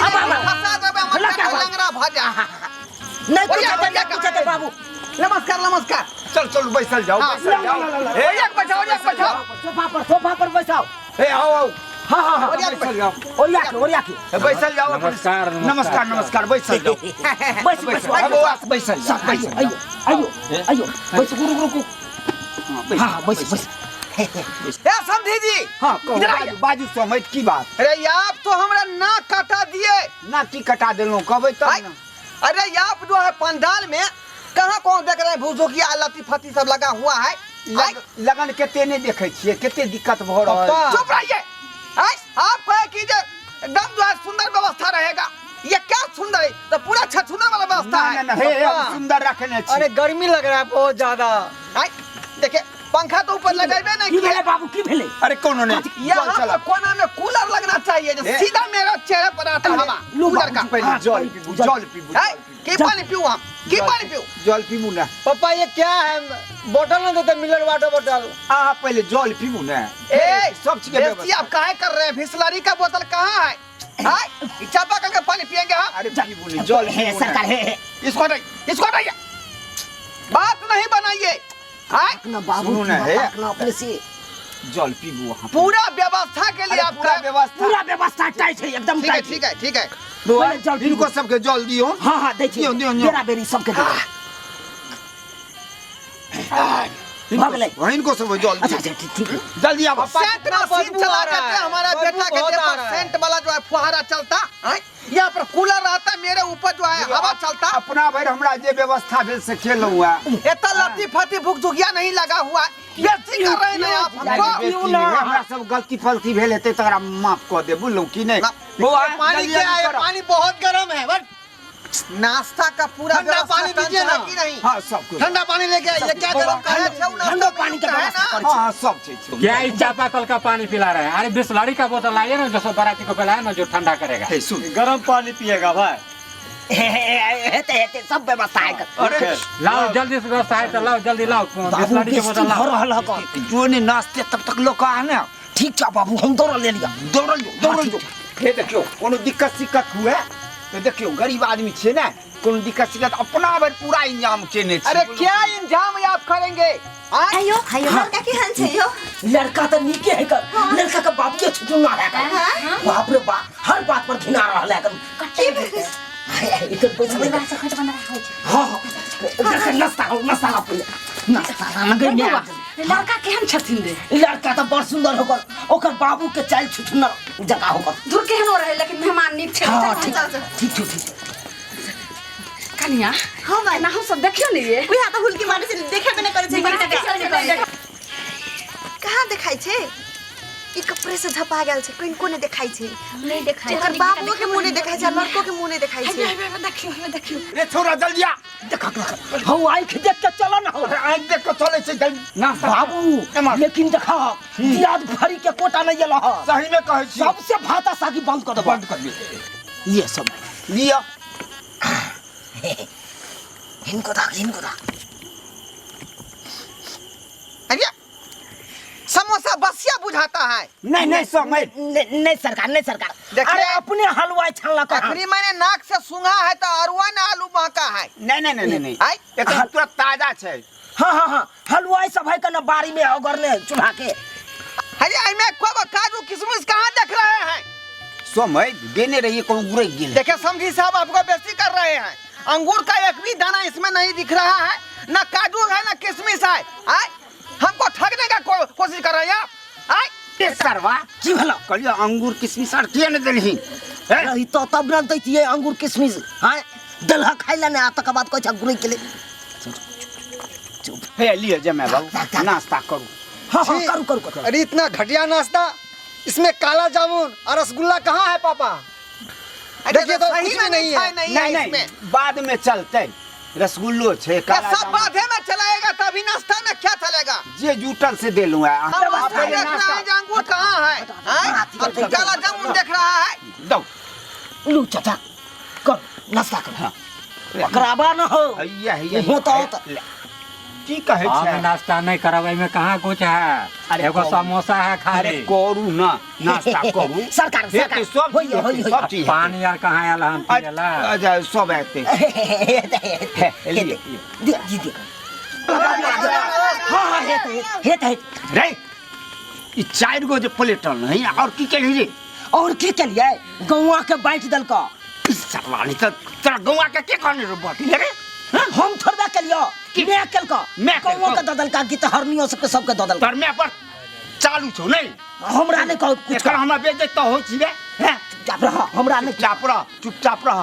अब, अब, फंसा देबै हमर लड़का बेटा बा। लंगड़ा भऽ जा। नहीं ओरिया, पूछते ओरिया नहीं पूछते बाबू। नमस्कार नमस्कार। चल चल बैसल जाओ। हाँ, बैसल जाओ। हे, ओरिया के बैठाओ, ओरिया के बैठाओ। सोफा पर, सोफा पर बैठाओ। हे, आओ आओ। हाँ हाँ हाँ। ओरिया के बैसल जाओ। ओरिया के, ओरिया के। हे, बैसल जाओ। नमस्कार, नमस्कार। नमस्कार नमस्कार, बैसल जाओ। बैस बैस। हाँ, बौआ, बैसल जाओ। आइयो बैसल आइयो जाओ। आइयो आइयो, बैस। गुरु गुरु गुरु। हाँ हाँ, बैस बैस। ए समधी जी। हाँ कहू। इधर आइए। बाजू बाजू समझ की बात। अरे आप तो हमरा नाक कटा दिए। ना की कटा देलहुँ, कहबै तब आइ। ने। अरे आप जो है पंडाल में कहाँ कौन देख रहे हैं, भूसुकिया लत्ती फत्ती सब लगा हुआ है। आइ। लगन कते नहि देखै छियै, कते दिक्कत भऽ रहल पप्पा। छै। चुप रहिए। आइ, आप कहे कि जे एकदम जो है सुंदर व्यवस्था रहेगा, ये क्या सुंदर है, तो पूरा छछूंदर वाला व्यवस्था ना है। ना ना, हे हे, हम पप्पा। सुंदर रखने छी। अरे गर्मी लग रहा है बहुत ज्यादा। आइ, देखिए पंखा तो ऊपर लगेबे नहीं की किया। भेलै बाबू, की भेलै? अरे कोनो नहि, यहाँ चल चल। पर कोना में कूलर लगना चाहिए जो ए। सीधा मेरा चेहरे पर आता हवा लू कूलर का। बाबूजी। पहिले हाँ, जल पीबू, जल। जल पीबू। है की पानी पीऊँ हम, की पानी पीऊँ? जल पीबू ने। पापा ये क्या है, बोतल ना देते, मिलर वाटर बोतल। अहाँ पहिले जल पीबू ने। ए सब चीज के बेइज्जती व्यवस्था। आप काहे कर रहे हैं? बिस्लरी का बोतल कहाँ है? हाय, चापाकल का पानी पियेंगे हम? अरे पीबू ने, जल हे पीबू सरकार ने। हे हे। इसको हटाइए, इसको हटाइए, बात नहीं बनाइए। हाय ना बाबू, सुनू ना, हे। ना अपने से। जल पीबू अहाँ। पूरा व्यवस्था के लिए अरे आप पूरा व्यवस्था। पूरा व्यवस्था टाइट है एकदम ठीक है टाइट। ठीक है ठीक है। बौआ, पहिले जल पीबू। हिनको सबके जल दियौ। हाँ हाँ, दै छी। दियौ, दियौ, दियौ। बेरा बेरी सबके दे। भऽ गेलै। हिनको सबके जल अच्छा दियौ। अच्छा, ठीक ठीक। जल्दी आबो। सेंट कितना मशीन बदबू चला आ रहा देते है। हमारा बदबू बेटा के बहुत देह आ पर रहा है। सेंट वाला जो है फुहारा चलता है, यहाँ पर कूलर रहता, मेरे ऊपर जो है हवा चलता। अपना भरि हमरा जे व्यवस्था भेल से खेलहुँ है। इतना लत्ती फत्ती भूख झुकिया नहीं लगा हुआ है, बेइज्जती कर रहे हैं आप हमको। बेइज्जती नहि, हमरा सब गलती फलती भेल हेतै तकरा माफ कऽ दे, बुझलहुँ कि नहि? ना, बौआ, पानी जल्दी क्या जल्दी है, करब। पानी बहुत गर्म है बट नाश्ता का पूरा ठंडा व्यवस्था पानी टंच दीजिए है ना। कि नहीं? हाँ सब कुछ। ठंडा पानी लेके आइए, क्या गर्म का है? अच्छा, वो नाश्ता ठंडा पानी का मिलता है व्यवस्था ना? करै हाँ हाँ, सब चीज छै। क्या इस चापाकल का पानी पिला रहे हैं? अरे बिस्लरी का बोतल लाइए ना, जो सब बाराती को पिलाए ना, जो ठंडा करेगा। हे सुन, गरम पानी पिएगा भाई। हे हे हे, हेतै हेतै सब व्यवस्था है। अरे लाओ जल्दी से, व्यवस्था है तो लाओ जल्दी लाओ बाबू बिस्लरी के बेइज्जती बोतल भऽ लाओ। रहल हक। जो ने नाश्ते तब तक लोग आ ने। ठीक छ बाबू, हम दौड़ल ले लिया। दौड़ल जो, दौड़ल जो। हे देखियौ, कोनो दिक्कत सिक्कत हुए तो देखियौ, गरीब आदमी छियै ने, कोनो दिक्कत सिक्कत अपना भरि पूरा इंतजाम केने छी। अरे क्या इंतजाम आप करेंगे? आय? आयो आयो, लड़का केहन छै यो? लड़का तऽ नीके है कर, लड़का के बाप के छुटुना है कर। बाप रे बाप, हर बात पर घिना रहल है कर। की भेल? एकर पैसा नहीं। बच्चा खट बना रहल छै। हाँ हाँ, एकर नाश्ता हो, नाश्ता ला पहिले, नाश्ता ला लगे बौआ, में। लड़का केहन छथिन रे? लड़का तऽ बड़ सुंदर होकर, ओकर बाबू के चाल छुटुना जगह होकर। दूर केहनो रहे लेकिन मेहमान नीक छै। हाँ ठीक चल, चल। ठीक ठीक ठीक। कनिया। हाँ भाई। ना हम सब देखियो ने ये। उएह तऽ हुलकी मारै छै, देखेबे नहि करै छै। कहाँ देखाइ छै? ई कपड़े से झपा गेल छै, कनिको नहि देखाइ छै। नहि देखाइ। एकर बाबुओ के मुँह नहि देखाइ छै आ लड़को के मुँह नहि देखाइ छै। देखियो देखियो। रे छोरा जल्दी आ। देख देख, हौ आँखि देख के चलो ना हौ। अरे आँखि देख के चलै छै, जल्दी नाश्ता। बाबू एम्हर। लेकिन देख, दियाद भरी के कोटा नहीं एल ह। सही में कहै छी। सबसे भाता सागी बंद कर देबो। बंद कर दियौ। ये सब लिअ। हिनको दाग, हिनको दाग। अरे समोसा बसिया बुझाता है। नहीं नहीं समय। नहीं नहीं सरकार, नहीं सरकार। देखिए। अरे अपने हलवाई छानला का। अखनी मैंने नाक से सूंघा है तो अरुआ ने आलू महका है। नहीं नहीं नहीं नहीं, आय? एकदम तुरंत ताजा छै। हाँ हाँ हाँ, हलवाई सब है कना बाड़ी में ओगरने चूल्हा के। अरे एमे को काजू किशमिश कहाँ देख रहे हैं? समय देने रहिए, कोनो गुरक गेल। देखिए समझी साहब आपको बेइज्जती कर रहे हैं। अंगूर का एक भी दाना इसमें नहीं दिख रहा है, ना काजू है ना किशमिश है। आय? हमको ठगने का कोशिश कर रहे हैं आप। आय? ए सरवा। की भेलो? कहलियो अंगूर किशमिश आर किया ने देलही? हैं? रही तो तब न दैतियै अंगूर किशमिश। हैं? देलहा खाइ ला ने आ तकर बाद कहै छै गुरैक के ले। हे लिअ जमाय बाबू, नाश्ता करू। हाँ हाँ, करू करू करू। अरे इतना घटिया नाश्ता, इसमें काला जामुन और रसगुल्ला कहाँ है पापा? अरे देखिए तो सही कुछ में भी नहीं है। नहीं है नहीं नहीं, इसमें। बाद में चलते, रसगुल्लो छे, ये काला सब जामुन। बाधे में चलाएगा तभी नाश्ता में क्या चलेगा? जे जुटल से देलहुँ है। हम आप नाश्ता पहिले देख रहा नाश्ता है जे अंगूर कहाँ है? हैं? और तू काला जामुन देख रहा है। दौ। लू चाचा, कर नाश्ता कर। हाँ। पकड़ाबा न हो। हैया, हैया, हो तो, हो तो। ले। की कहै हम छै नाश्ता नहीं करब एहिमे कहाँ कुछ है। अरे एगो करू। समोसा है अरे खाली। करू ना, नाश्ता करू। सरकार हेतै, सरकार सब चीज होइए हेतै, होइए सब चीज हेतै। पानी आर कहाँ आयल हन पियला? अच्छा सब हेतै। हेतै हेतै लिए, हेतै दिअ जी दिअ। हाँ हाँ हेतै हेतै हेतै। रे ई चारि गो जे प्लेट अनलही और की केलही रे? और की केलियै, गौआ के बाँटि देलकौ। ई सरवा नहीं तऽ तोरा गौआ के के कहने रे बाँटि ले रे? हम थोड़बे केलियौ, मैं केलकौ, मैं केलकौ। गौआ के दऽ देलका कि तऽ हरनियो सबके सबके दऽ देलका। तोर my पर चालू छौ नहीं? हमरा नहीं कहो कुछ। एकर हमरा बेच दे तऽ होइ छी रे हैं? चुपचाप रह, हमरा नहीं। चुपचाप रह, चुपचाप रह।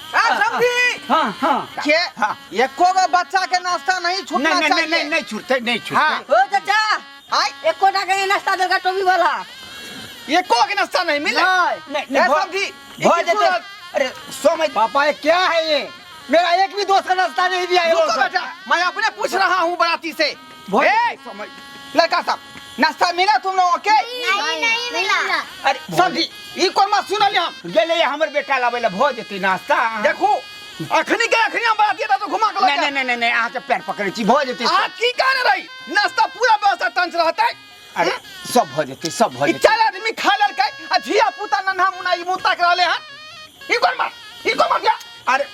समझी? हाँ हाँ के हाँ। एको गो बच्चा के नाश्ता नहीं छूटना नहीं नहीं चाहिए। नहीं नहीं छूटते, नहीं छूटते। हाँ। ओ चाचा, आय एकोटा के नाश्ता देलका टोपी वाला। एको के नाश्ता नहीं मिले। नहीं, नहीं, ए, भऽ- समझी, भऽ ई जेतै। सूरत- अरे समय पापा ये क्या है, ये मेरा एक भी दोस्त का नाश्ता नहीं दिया ये रुको लोग। बेटा, मैं अपने पूछ रहा हूँ बराती से। भऽ ए, जेतै समय। लड़का साहब नाश्ता मिला तुम लोगों के? नहीं नहीं मिला। अरे समझी ई कोन बात सुनलियै हम? गेलै हमर बेटा लाबै लए, भऽ जेतै नाश्ता। देखू अखनी के अखनी हम बराती तो घुमा के नहीं नहीं नहीं नहीं नहीं, अहाँके पैर पकड़ै छी, भऽ जेतै। अहाँ की कहने रही नाश्ता पूरा व्यवस्था टंच रहतै? अरे सब भऽ जेतै, सब भऽ ई जेतै। चारि आदमी खा लेलकै आ धिया पुता नन्हा मुन्ना ई मुँह ताकि रहले हन। ई कोन बात, ई कोन बात या? अरे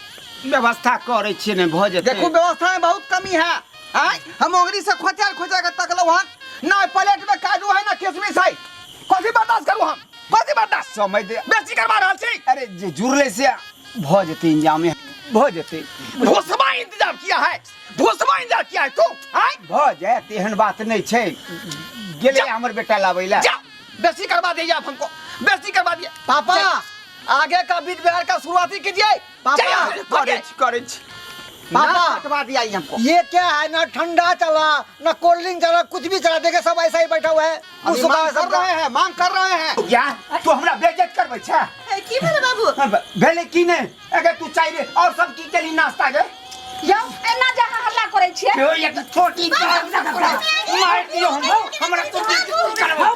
व्यवस्था करै छियै ने, भऽ जेतै। देखू व्यवस्था में बहुत कमी है। आय हम ओगरी से खोचा खोचा के तकलौ हन, ना प्लेट में काजू है ना किशमिश है। कथी बर्दाश्त करू हम, कथी बर्दाश्त? समय दे। बेसी करवा रहल छी। अरे जे जुड़ले से भऽ जेतै, इंजाम भऽ जेतै। भूसवा इंतजाम किया है, भूसवा इंतजाम किया है तू। आय भऽ जायत, एहन बात नहि छै। गेलै जा। हमर बेटा लाबै लए। जा बेसी करवा दीजिए आप हमको, बेसी करवा दिए। पापा आगे का बीच बिहार का शुरुआती कीजिए। पापा, करै छी, करै छी। पापा। कटवा दिया ये हमको। ये क्या है, ना ठंडा चला ना कोल्ड ड्रिंक चला, कुछ भी चला, देखे सब ऐसा ही बैठा हुआ है। अभी मुंह सुखा मांग है कर सबका। रहे हैं, मांग कर रहे हैं। या तू हमरा बेइज्जत करबै छै? की भेलै बाबू? हाँ, भेलै की नहि? अगर तू चाहे और सब की केली नाश्ता गे? यौ एना जे अहाँ हल्ला करै छियै। यौ, एक छोटी मार दियो हम, हमरा तो करबो।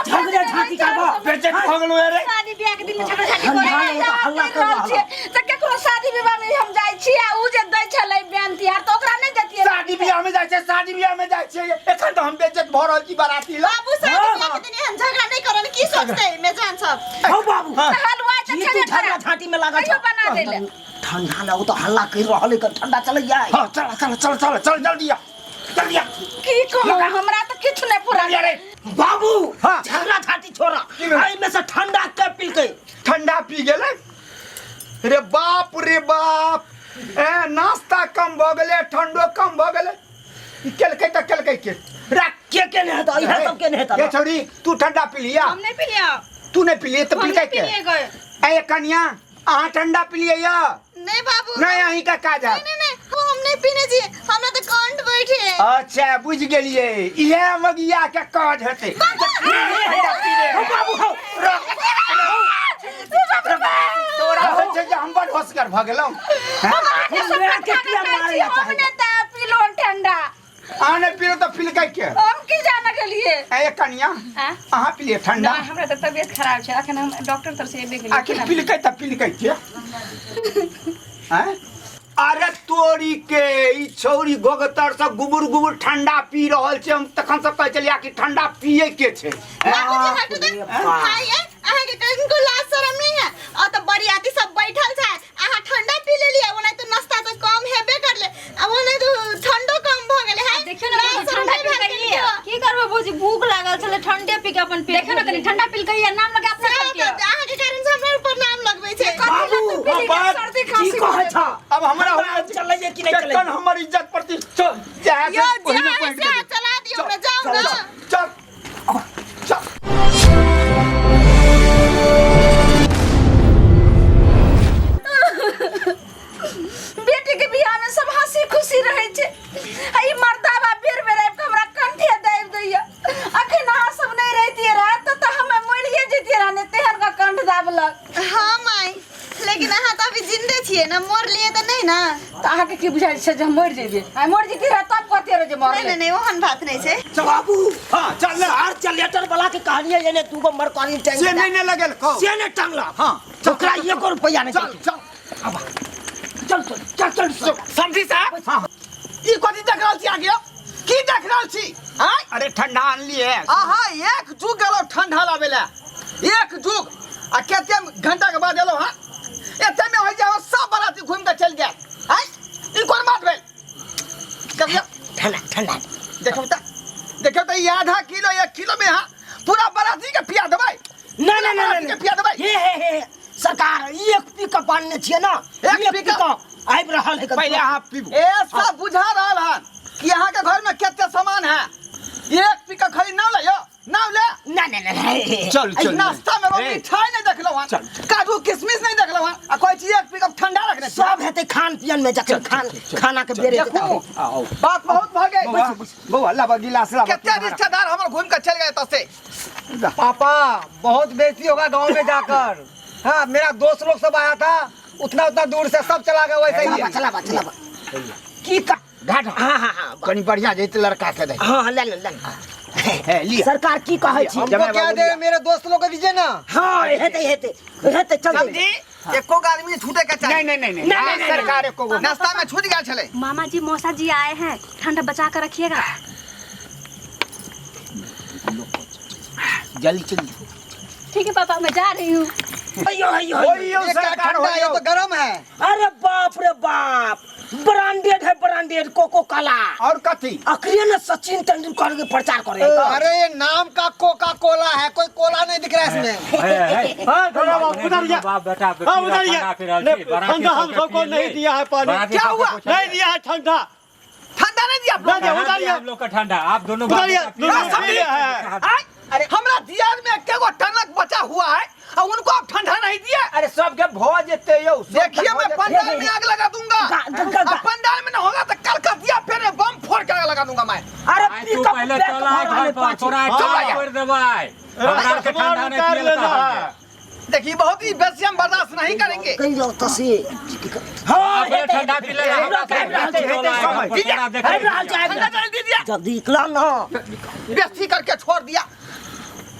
झगड़ा झांटी करबो। बेइज्जत भऽ गेलौ रे। शादी ब्याह के दिन में झगड़ा झांटी ठंडा करे। लगता, हल्ला कर रहल। छियै तऽ केकरो शादी विवाह में हम जाइ छियै आ उ जे दै छलै बेन तिहार तऽ ओकरा नहि दैतियै। शादी बियाह में जाइ छै, शादी बियाह में जाइ छै। एखन तऽ हम बेइज्जत भऽ रहल छी बाराती लग। बाबू शादी ब्याह के दिन एहन झगड़ा नहीं करन, की सोचते मेजबान सब? हौ बाबू, हाँ। तऽ हलुआइ तऽ की छेबे तू झगड़ा करत। झांटी में लागल कहियो छौ? बना दै लए। ठंडा लगो तो हल्ला कर रहल है, ठंडा चलैया। हाँ चल चल चल चल चल जल्दी आ, जल्दी आ। की कहू हमरा तऽ किछु नहि पूरा। जल्दी आ रे। बाबू हाँ। झगड़ा झांटी छोड़ा, की भेल? एहि में से ठंडा के पीलकै? ठंडा पी गेलै रे बाप रे बाप। ए नाश्ता कम भऽ गेलै, ठंडो कम भऽ गेलै। ई केलकै तऽ केलकै के? रे के के नहि हेतौ, इएह सब के नहि हेतौ। ये छौड़ी तू ठंडा पी लिया? हम नहीं पिलिया। तू नहीं पिलिए तऽ हम पिलकै नहीं के? पिलिए गए। ए कनिया अहाँ ठंडा पिलिए या? नहीं बाबू। नहीं अहीं का काज है। नहीं नहीं नहीं, हम नहीं पीने जी, हमरा तो कंठ बैठे। अच्छा बुझ गेलिए, इहे मगिया के काज हेतै। ठंडा पी ले। हौ बाबू हौ। तोरा होइ छै जे हम बड़ होशगर भऽ गेलहुँ। हमरा के किया मारै ला हम चाहै? नहि तऽ पीलहुँ ठंडा। अहाँ नहि पीलहुँ तऽ पिलकै के? हम की जाने गेलियै। ए कनिया आँ? अहाँ पिलिए ठंडा? नहीं हमरा तऽ तबियत खराब छै, अखन हम डॉक्टर तर से एबे गेलियै। आखिर पिलकै तऽ पिलकै के? आँय? अरे तोरी के ई छौरी गोगतर से गुबुर गुबुर ठंडा पी रहल छै। हम तखन से कहै छलियै कि ठंडा पिए के छै। बाबूजी हटू दे। भाई अहाँ के कनको लाज शरम नहीं है? और तो बरियाती सब बैठल छै, अहाँ ठंडा पी लेलियै, ओना तो नाश्ता तो कम हेबे करले, आ ओना तो ठंडो कम भ गेलै है। देखियौ ने लाज शरम ठंडा नहीं भेल पी कनिको। की करबै भौजी, भूख लागल छलै, ठंडे पी के अपन पेट। देखियौ ने कनी ठंडा पीलकै या नाम लगा अपना से सबके। तऽ अहाँ के कारण से हमरा ऊपर नाम लगबै छै। बाबू बाप, की कहै छौ? अब हमरा ठंडा चलैये कि नहि चलैये? जखन हमर इज्जत प्रतिष्ठा जाय यौ ओहिमे जे पड़ि है से गेलै। चला दियौ हमरा, जाउ चल ना। चल चल। बेटी के बियाह में सब हंसी खुशी रहे छै, आ ई मर्दाबा बेर बेर आबि के हमरा कंठे दाबि दैया। अखन अहाँ सब नहि रहितियै रह तऽ हमे मरिए जैतियै रह, नहि तेहन का कंठ दाबलक। हाँ माई, लेकिन अहाँ तऽ अभी जिंदे छियै ना, मरलियै तऽ नहीं ना। तऽ अहाँके की बुझाइ छै जे हम मरि जैतियै? आइ मरि जैतियै रह तब कहतियै रह जे नहीं मरलै। नहीं नहीं, ओहन बात नहीं छै। बाबू हाँ चल ना। आर चलेटर वाला के कहानी है, एने दूगो मरकारी टंग से नहीं ने लगेल कहो। से नहीं टंगला। हाँ ओकरा एको रुपया नहीं चल देलकै। चल चल चल चल चल। समझी साहब हाँ। ई कथी देख रहल छी आगे की देख रहल छी आय अरे ठंडा आनलिए आहा एक जुग गेलो ठंडा लाबे ला एक जुग आ कते घंटा के बाद एलो हां एते में हो जाओ सब बराती घूम के चल गया आय ई कोन बात भेल कहिया ठंडा ठंडा देखो त देखो त ई आधा किलो एक किलो में हां पूरा बराती के पिया देबै ना ना ना बराती के पिया देबै हे हे हे सरकार एक पिकअप आनने छियै ना एक एक पिकअप? पिकअप आबि रहल है पहिले अहाँ पीबू ए सब बुझा रहल हन कि अहाँ के घर में कते सामान है एक पिकअप खाली नाव ले यो नाव ले ना ना ना ना। चल एहि चल नाश्ता में ए, मिठाई नहीं देखलहुँ हन चल, चल। काजू किशमिश नहीं देखलहुँ हन आ कहै छी एक पिकअप ठंडा रखने छी। सब हेतै खान पियन में जखन खान खाना के बेर हेतै देखू तखन। आओ बात बहुत भऽ गेल बौआ बौआ लाबा गिलास लाबा कते रिश्तेदार हमर घूम के चल गए एतऽ से पापा बहुत बेइज्जती होगा गांव में जाकर। हाँ, मेरा दोस्त लोग सब आया था, उतना उतना दूर से सब चला गया वैसे ही। चलाबा चलाबा चलाबा की का घाट हाँ हाँ हाँ कनी बढ़िया जैत लड़का के दे हाँ हाँ ले ले ले हे लिया सरकार की कहै छी हमको क्या दे, मेरे दोस्त लोग को दीजिए ना। हाँ हेतै हेतै हेतै चल समझी एको गो आदमी छूटे के चाही नहीं नहीं नहीं नहीं, नहीं नहीं, सरकार एको गो नाश्ता में छूट गेल छलै मामा जी मौसा जी आए हैं, ठंडा बचा कर रखिएगा। जल्दी चल ठीक है पापा, मैं जा रही हूँ। अयो अयो अयो। ओयो ये क्या सरकार ठंडा है, ये होयो तो गर्म है। अरे बाप रे बाप, ब्रांडेड है ब्रांडेड कोको कोला। और कथी अकरे ने सचिन तेंदुलकर के प्रचार करे है। अरे ये नाम का कोका कोला है, कोई कोला नहीं दिख रहा है इसमें। हाँ, थोड़ा बाप, उधर जा। बाप बेटा हाँ, उधर जा। नहीं, ठंडा हम सबको नहीं दिया है पानी। क्या हुआ? नहीं दिया है ठंडा। ठंडा नहीं दिया आप नहीं लोग? दिया, उधर जा। हम लोग का ठंडा आप दोनों उधर बाप जा, बेटा पी दोनों रहे पी हैं। है। आय, अरे हमरा दियार में एक गो टनक बचा हुआ है और उनको आप ठंडा नहीं दिया। अरे सबके भ जेते यौ सबके देखिए भ मैं जेतै। पंडाल में आग लगा दूंगा। गा- गा- गा- अब पंडाल में न होगा तो कलकतिया फिर बम फोड़ के आग लगा दूंगा मैं। अरे आइ तू पिकअप पहले बैक चल आइ भर घर रहल पर पाछू। तोरा हाँ। चल छोड़ देबै हमरा के सामान ठंडा नहीं उतार पियल लेना तहन है। देखिए बहुत ही बेसी हम बर्दाश्त नहीं करेंगे। कहीं जाओ तो से हाँ अपने हेतै, ठंडा पी ले हमरा के आबि रहल छै, आबि रहल छै, आबि ठंडा रहल छै। जल्दी दिया। जल्दी निकला ना। बेसी करके छोड़ दिया।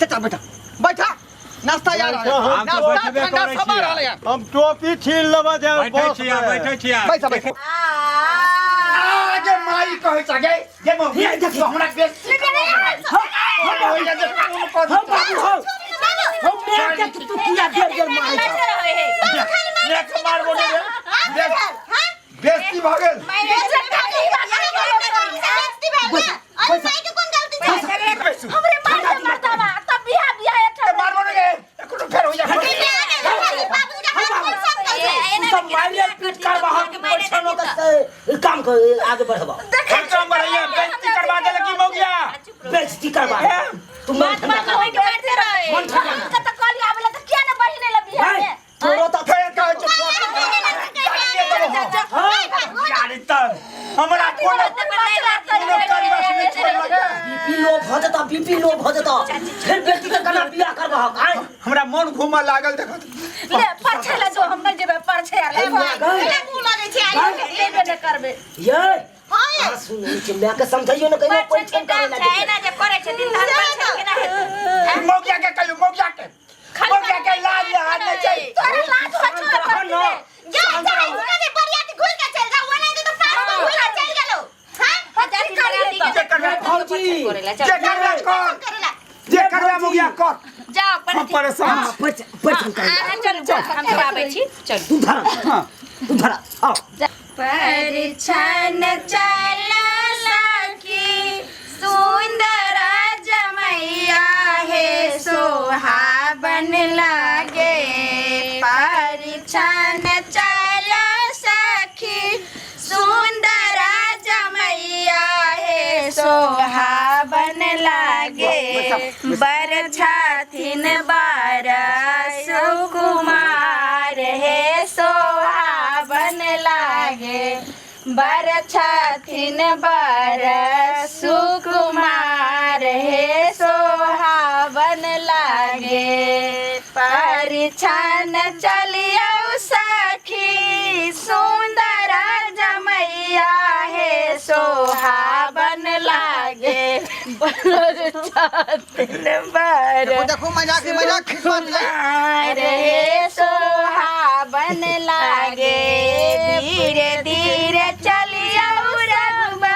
चचा बैठा बैठा, नाश्ता यार बैठा, हम तो नाश्ता बैठबे ठंडा करै सब आ छियै। रहल है। हम टोपी छीन लेबा जाए बैठै बस छियै में। बैठै छियै बैठा बैठा। आ जे माई कहै छ गे जे मौगी तो हमरा बेसी हम होइया जे कोन कर हम बाबू हो हम मैं के तू किया बेर बेर मारै छ। नेक मारबो ने रे बेइज्जती भ गेल। हमरे मार दे मर्दावा तब बियाह बियाह ए एक मारबो ने गे कोनो फेर होइया तू सब मारिए पीट कर बाहर परेशान कर काम कर आगे बढ़बा। खर्चा बढ़ैया बेइज्जती करवा देलक की मौगिया। बेइज्जती करवा तू मन ठंडा कर। मन ठंडा कर। त कहली आवेला त किया ना बहिने ला बियाह में तोरो तो फेर कहै छ यार त हमरा कोनो कोनो करबस नहीं छोड़लक। बीपी लो भ जेता, बीपी लो भ जेता, फिर बेटी के कना बियाह करबा आय। हमरा मन घूमऽ लागल देखत। ले परछे ला जो हम नहीं जेबे परछे ले लेबे न करबे। ये हाँ सुन छै मैं के समझाइयो न कहियो कोई फोन करे लागे। मौगिया के कहियो मौगिया के मौगिया के लाज हाथ नहीं छै। तोरा लाज हो छोड़ रह न। जे करबे भौजी जे करबे कर जे करबे मौगिया कर। हम परेशान हाँ परेशान कर तू धरा तू धरा आओ। परछन चल सखी सुंदर जमैया हे सोहाबन लागे। परछन चल सखी सुंदर जमैया हे सोहाबन लागे। बरछाथिन बार सुकुमार हे सोहाबन लागे। बरछाथिन बर सुकुमार हे सोहाबन लागे। परिछन चलियौ सखी सुंदर जमैया हे सोहाबन लागे। बरछाथिन बर देखो देखो मजाक मजाक खिसवा दिया। रे सोहाबन लागे। धीरे धीरे चलियौ रघुबर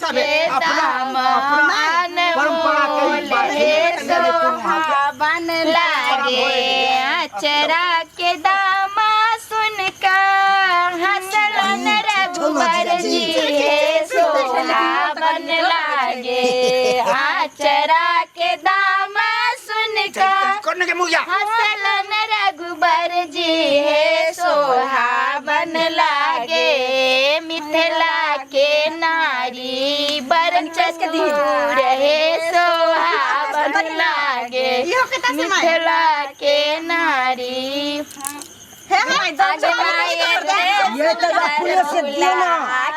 नाश्ता भेल अपना अपना परंपरा के ही बात है। सोहावन लागे अचरा के दामा सुन कर हंसलन रघुबर जी हे सोहावन लागे अचरा के दामा सुन कर करने के मुखिया हंसलन रघुबर जी हे सोहावन लागे मिथिला के नारी बर चतुर हे सोहावन लागे इहो के से माय मिथिला के नारी हे माय ये तो अपने से दिए ना।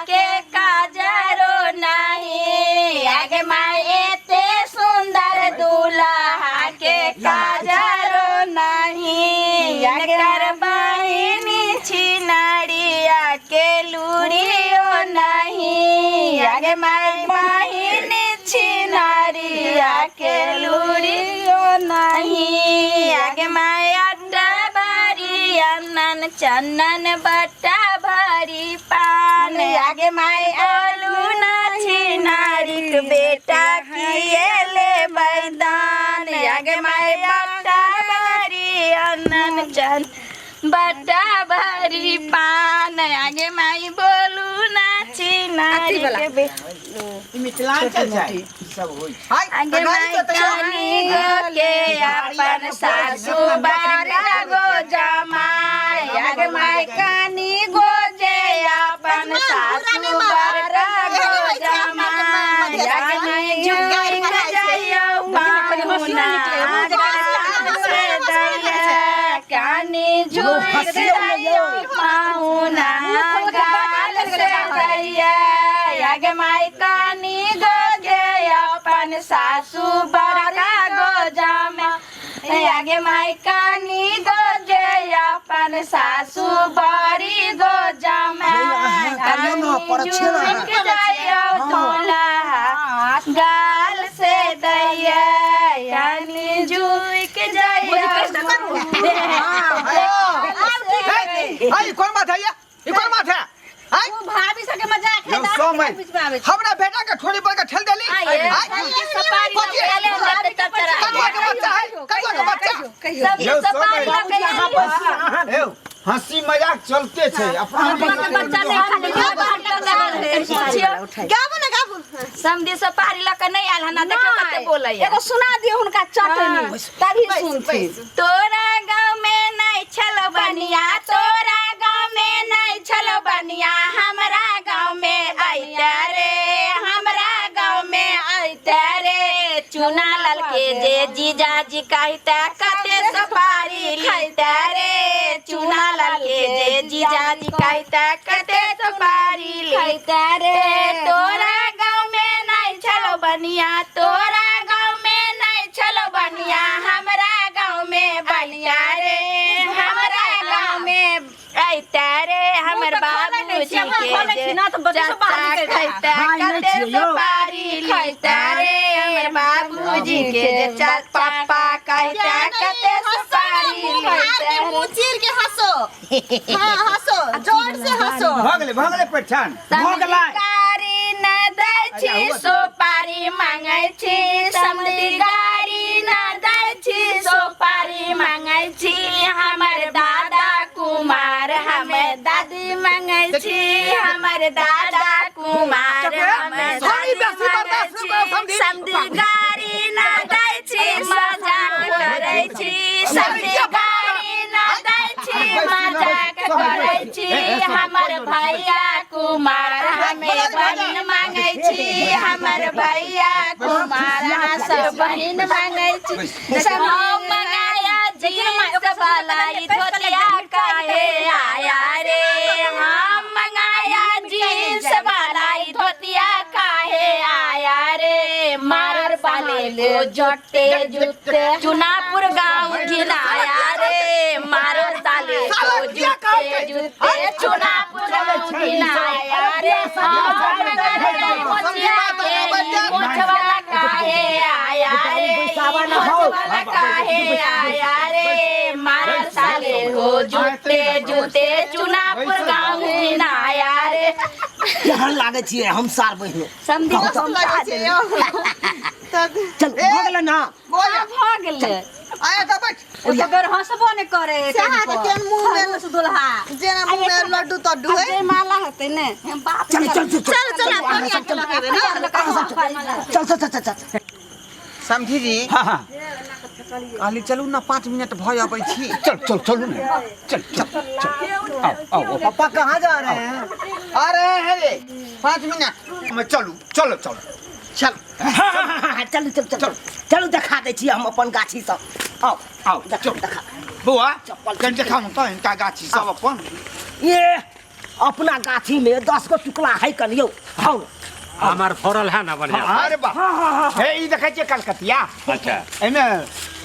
के काजरो नहीं आगे माय एते सुंदर दूल्हा के काजरो नहीं कर बहिनी छिनारिया के लूरियो नहीं आगे माय बहिनी छिनारिया के लूरियो नहीं आगे माय अड्डा बारी अन्नन चंदन बट्टा भरी पान आगे माय आलू नाची नारिक बेटा किए ले मैदान आगे माय बट्टा भरी अन्नन चंद बट्टा भरी पान आगे माई बोलू नाची नारिक बेटा ई मिथिलांचल छै ई सब होइ छै। हाय आगे गाड़ी माई तो तैयार कानी गो के अपन सासू बड़का गो जमाई आगे माई कानी गो जे अपन सासू बड़का गो जमाई आगे माई झुक जाइयो पाहुना से दैया कानी झुक जाइयो पाहुना गाल से दैया आगे माई कानी गो जे अपन सासू बड़का गो जामे आगे माई कानी गो जे अपन सासू बड़ी गो जामे करियो ना, पर अच्छे ना। झुक जाइयो दूल्हा गाल से दैया कानी झुक जाइयो हाय कोन बात है ये ई कोन बात है हाय ओ भाभी सबके मजाक है यौ समय हमरा बेटा के ठोड़ी पर के ठेल देली आये, हाय सपारी कथी है? लग गेलै, तब चढ़ा कदुआ के बच्चा है कदुआ के बच्चा सब यौ सपारी समय लग गेलै। यौ हंसी मजाक चलते छै अपना बच्चा नहीं खाली पूछियो गाबू ना गाबू समधी सपारी लऽ कऽ नहि आयल हन देखियौ कते बोलैया एगो सुना दियो हुनका चटनी तभी सुनथिन तोरा गाँव में नहीं छलो बनिया तोरा गाँव में नहीं छलो बनिया हमरा गाँव में अइते रे हमरा गाँव में अइते रे चुना लाल के जे जीजाजी कहते कते सुपारी लिते रे चुना लाल के जे जीजाजी कहते कते सुपारी लिते रे तोरा गाँव में नहीं छलो बनिया तोरा गाँव में नहीं छलो बनिया हमरा गाँव में बनिया रे हमरा गाँव में अइते रे हमर बाबूजी के जे चाचा खैते कते सुपारी लिते रे हमर बाबूजी के जे चाचा पापा कहते कते सुपारी मुँह लिते मुँह चीर के हंसो हाँ हंसो जोर से हंसो भऽ गेलै भऽ गेलै पठान भऽ गेलै गाड़ी न दै छी सुपारी मांगै छी समधी गाड़ी न दै छी सुपारी मांगै छी हमर दादा कुमार हमे दादी मांगै छी हमर दादा कुमार हमे सॉरी, दादी बेसी मांगै बर्दाश्त छी नहि करब समधी। समधी गाड़ी न दै छी मजाक करै छी समधी गाड़ी न दै छी मजाक करै छी हमर भैया कुमार हमे बहिन मांगै छी हमर भैया कुमार अहाँ सब बहिन मांगै छी सब मंगाया जींस वाला ई धोतिया काहे आया रे हम मंगाया जींस वाला ई धोतिया काहे आया रे मार वाले को जटे जुते चुनापुर गांव घिनाया रे मारो साले को जुते जुते चुनापुर गांव घिनाया रे हम मंगाया मोचिया के ई मोछ वाला काहे आया रे ई मोछ वाला काहे आया रे मारो साले को जुते जुते चुनापुर गांव घिनाया रे केहन लागै छियै हम सार बहिनो समधी हाँ, मस्त लागै छै यौ तऽ चल भऽ गेलै ना बोल भऽ गेलै आया तऽ बैठ ओ बेर हंसबो नहि करे से अहाँ के केहन मुँह में खड़ूस दुल्हा जेना मुँह में लड्डू तड्डू है जयमाला हेतै ने बाप चल चल चल चल चल कनिया के लगेबै ना चल चल चल चल चल समझी जी हाँ हाँ कहली चलू ना 5 मिनट भऽ अबै छी चल चल चलू ने चल चल चल आओ आओ आओ। पापा कहाँ जा रहे हैं आ रहे हैं रे 5 मिनट मैं चलू चलो चलो चल हाँ हाँ हाँ हाँ चलू चल चल चलू देखा दै छी हम अपन गाछी सब आओ आओ देखा चल देखा बौआ चप्पल कनि देखाउ तऽ हिनका गाछी सब अपन ये अपना गाछी में 10 गो टुकड़ा है कन यौ हौ हमार फरल है ना बढ़िया अरे बा हे ई देखै छियै कलकतिया अच्छा एहिमे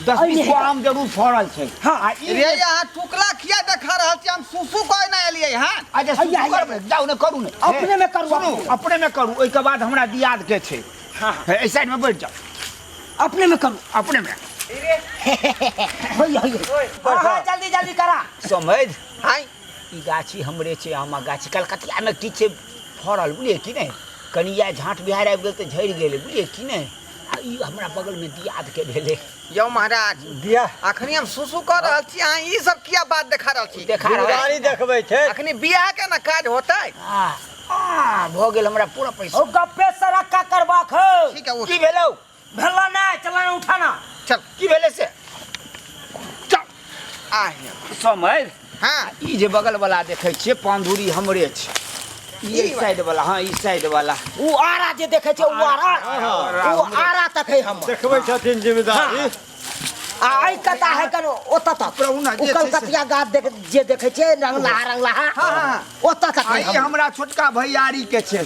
10 20 गो आम जरूर फड़ल छै हाँ। आ ई रे यहाँ टुकला किया देखा रहल छी हम सुसु कोई ना एलियै हां अच्छा हैया, सुसु हैया। करबै जाउ ने करू ने अपने में करू, सुनू अपने। अपने में करू ओहिके बाद हमरा दियाद के छै हाँ। हे एहि साइड में बैठ जाउ अपने में करू अपने में होइए होइए हाँ हाँ जल्दी जल्दी करा समझ हाय ई गाछी हमरे छै आमक गाछी कलकतियामे की छै फड़ल बुझलियै कि नहि कनि इएह झाँट बिहाड़ि आबि गेल तऽ झड़ि गेलै बुझलियै कि नहि आ ई हमरा बगलमे दियादके भेलै यौ महाराज दिया अखनी हम सुसु कर रहल छी अहाँ ई सब किया बात देखा रहल छी देखा रहल जिम्मेदारी देखबै छै अखनी बियाह के ना काज होतै आ आ भऽ गेल हमरा पूरा पैसा ओ गप्पे सड़क्का करबाक हौ ठीक है उठ की भेलौ भेला नहि चला ना उठाना चल की भेलै से चल आ हियाँ। समझ हाँ ई जे बगल वाला देखै छियै पांधुरी हमरे छै ई एहि साइड वाला हाँ ई साइड वाला ओ आरा जे देखै छै ओ आरा ओ आरा तक है हमर देखबै छथिन जिम्मेदारी आ एहि कता है कन ओतऽ तक प्रभु ना ओ जे छै से- कलकतिया गाछ देख जे देखै छै रंगलाहा रंगलाहा हाँ, हाँ। ओतऽ तक आ है ई हमर हमरा छोटका भैयारी के छै।